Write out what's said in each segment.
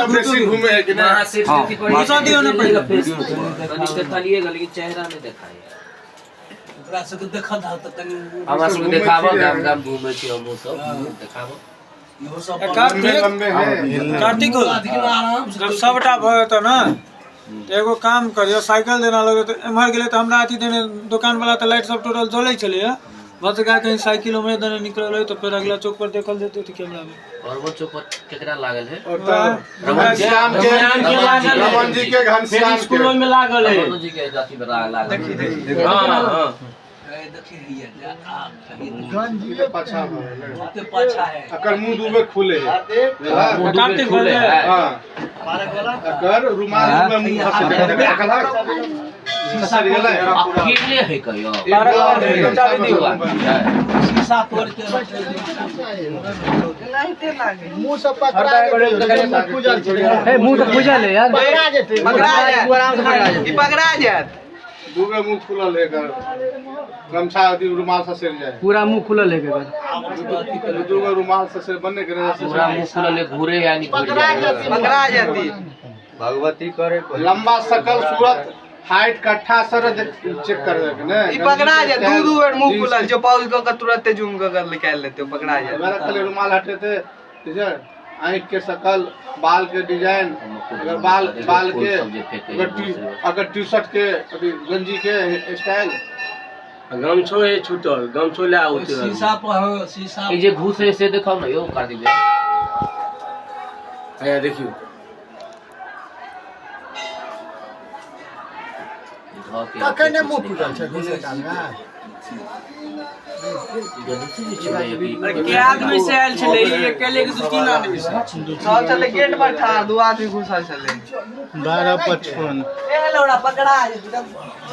बेसी घूमे है कि नहीं? वहाँ से हाँ, घुसा दियो ना पहिले। तलिएगा लेकिन चेहरा नहीं देखाई। ओकरा सबके देखल हल तऽ कनि हमरा सबके घूमै देखाबो, छियै। गाम गाम घूमै छी हमहूँ सब, देखाबो। इहो सब लंबे लंबे है। कार्तिक, आराम से जब सबटा भऽ जेतौ ने तऽ एगो काम करियो, साइकिल देना लगो तऽ एम्हर गेलै तऽ हमरा अथी देने दोकान वाला तऽ लाइट सब टोटल जलै छलैया, भऽ सकै कहीं साइकिल उम्हरे देने निकलल होय तऽ फेर अगला चौक पर देखल जेतै तऽ कैमरा मे। और वो चौक पर केकरा लागल है? और तो रमन जी। घनश्याम के, रमन जी के, घनश्याम के स्कूलो में लागल है। रमन जी के अथी में लागल है। हाँ हाँ। देखी हैया जा आ के पाछा में है ने। बहुते पाछा है। अकर मुंह दुबे खुले है। बुझला? मुँह दुबे कार्तिक खुले बोले। है। हाँ, अकर रुमाल दुबे मुंह फंस गेलै। शीशा गेलै। अकेले है कहियो। शीशा तोड़ के रखले। मुंह तो खुजल है यार। पकड़ा जेतै, पकड़ा जायत ई, पकड़ा जायत। दुबे मुंह खुलल है एकर, गमछा अथी रुमाल से सर जाए। पूरा मुंह खुलल है एकर। दुगो रुमाल से सर बनने के रहे। पूरा मुँह खुलल है, घूरे या नहीं घूरे जाए। पकड़ा जाती। भगवती करे। लंबा शकल सूरत, हाइट कट्ठा सर चेक कर दे ने। ई पकड़ा जायत। दू दू बेर मुंह खुलल छै, पॉज कऽ के तुरते जूम कऽ के निकालि लेतै, पकड़ा जायत। मेरा खाली रुमाल हटेते, ठीक है। आँख के शकल, बाल के डिजाइन, अगर बाल बाल के सब जे फेंके अगर टी अगर टी शर्ट के अथी गंजी के स्टाइल। गमछो है छूटल, गमछो ले आओ। शीशा पर, हाँ, शीशा। ई जे घुस है से देखाओ ना यौ कार्तिक भैया। आया देखियो। धऽ के कखने मुंह खुजल छै घुसे काल मे? के आदमी से आयल छलै ई? अकेले कि दू तीन आदमी से? सब छलै गेट पर ठाढ़, दू आदमी घुसल छलै। 12:55। ए लौड़ा, पकड़ा जेतै।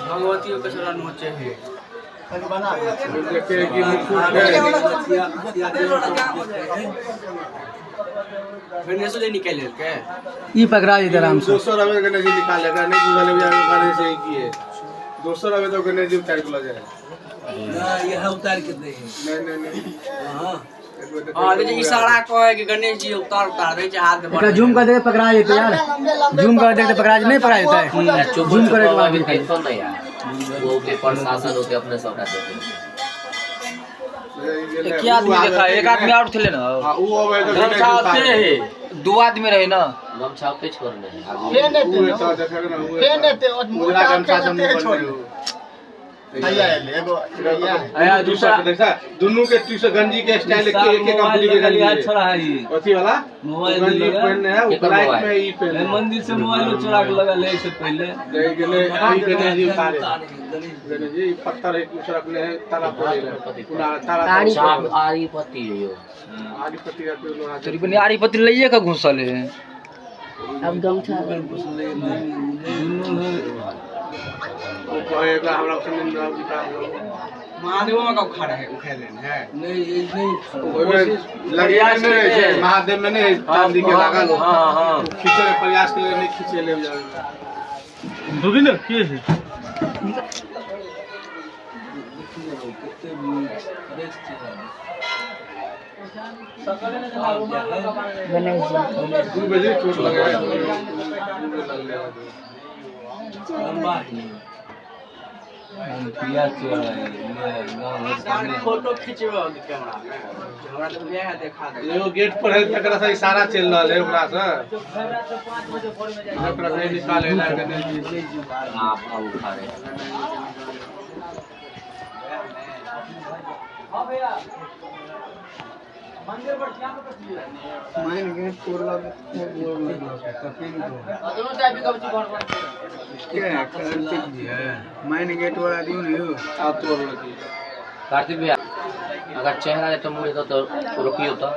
भगवती के शरण नोचे है। कनि बना दे। देखे कि मुकुट है। गणेशो जी निकालि लेलकै। ई पकड़ा जेतै आराम से। दोसर अबे गणेश जी निकालेगा नहीं, बुझल है गणेश जी की है। दोसर अबे तो गणेश जी उतार के ला जाए। ना, यह उतार के दे। नहीं नहीं नहीं। हाँ। हाँ, देखिए, इशारा कहे कि गणेश जी उतार उतार दै छै हाथ में। एकरा जूम कर दे, पकड़ा जेतै यार। जूम कर दे पकड़ा नहीं पकड़ा जेतै। चुप जूम करे के बाद। अभी देखो ना यार, वो के प्रशासन होते अपने सबटा देते। के आदमी देखा? एक आदमी और छलै ना। हां, ऊ अबे तो गणेश जी गमछा उतार से है, दू आदमी रहे ना। गमछा पे छोड़ने है आगू। फेन एते ऊ ने, तो देखे ना ऊ फेन एते, ओ मुँह उजला गमछा से मुंह के बंद छोड़। है। हैया एलै, एगो हैया है। आया दूसरा दूसरा। देखा, दुनू के टी शर्ट गंजी के स्टाइल के एक एक कंपनी के गंजी है। छोड़ा है ई। अथी वाला मोबाइल गंजी लगा। पहनने है, केकर ब्लैक मोबाइल? में ई पहनने है। मंदिर से मोबाइल चुरा के लगा ले से पहले। ले गेले ई गणेश जी उतारे। गणेश गणेश जी पत्थर एक दूसरा अपने है, ताला फोड़े ले पूरा ताला। चाप आरी पत्ती है यो। आदि पत्ती का कोई लोहा। तोरी बनी आरी पत्ती लइए के घुसल है। अब गमछा। वो कहेगा हमरा से निंदा निकाल दो। महादेवो में का उखाड़ा है, उखाड़ लेने है। नहीं, ये नहीं। ओहिमे लगे नहीं रहै छै महादेव में, नहीं चांदी के लागल। हाँ हाँ। खींचे के प्रयास के लिए नहीं खींचे ले जावे। रुकी ना, के है? कितने फ्रेश चेहरा है। गणेश जी। 2 बजे चोट लगे, 2 बजे लगले। लंबा है, पिया चेहरा है, ये गाँव में सामने। फोटो खिंचबे कैमरा में, हमरा तऽ बुझाइ है देखा दे। एगो गेट पर है तकरा से इशारा चलि रहल है ओकरा से, ओकरा नहीं निकाले ला गणेश जी। आप अब उखाड़े। मेन गेट तोड़लक। दोनों चाबी कब घर पर के है? कार्तिक जी है। मेन गेट वाला दियो ने यौ। आ तोड़ लगी। कार्तिक भैया, अगर चेहरा है तो मुँह तो रोकियो तो।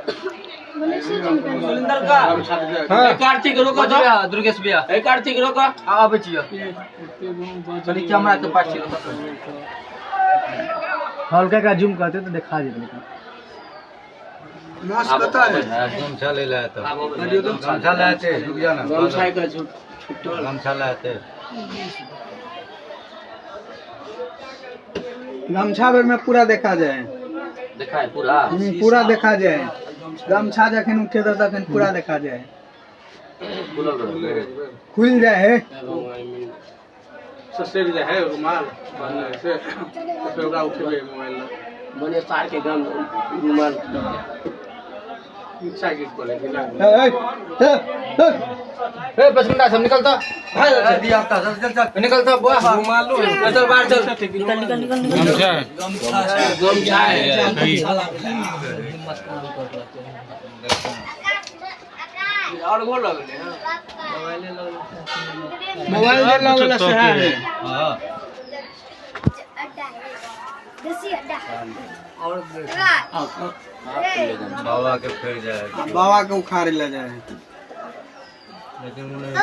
सुलिंदर का। गमछा दे दे। ए कार्तिक, रोको तो। दुर्गेश भैया, ए कार्तिक, रोको, आबै छियो। कनि कैमरा के पास छियो। हल्का का जूम करते तो देखा जेतै लेकिन। मास्क कतऽ है? गमछा ले ले तो गमछा ले आते, रुक जा ना। गमछा के छूटल। गमछा ले आते। गमछा भर में पूरा देखा जाए। देखा है पूरा। पूरा देखा जाए, गमछा जखन उठेतौ तखन पूरा देखा जाए। खुलल रहे। खुल जाए है। ससरि जाइ है रुमाल बान्हने से, तऽ फेर ओकरा उठेबै मोबाइल लग। मने सार के गम रुमाल साइकिल पर लेके ए, ए, ए, ए। ए बचमुंडा सब निकलता भाई, निकलता बुआ, चल बाहर चल। निकल निकल निकल निकल। गमछा है। और गोल लगले। मोबाइल जे लगल से है। बाबा के फिर जाए। बाबा के उखाड़े ले जाए। लेकिन उन्हें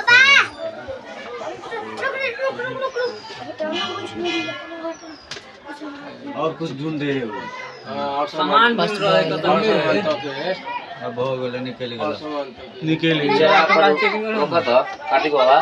और कुछ ढूंढे है वो। और सामान बस ढूंढ रहे तो अब हो गेलै, निकलि गेलै। निकलि चेहरा पर रोकत ह कार्तिक बाबा।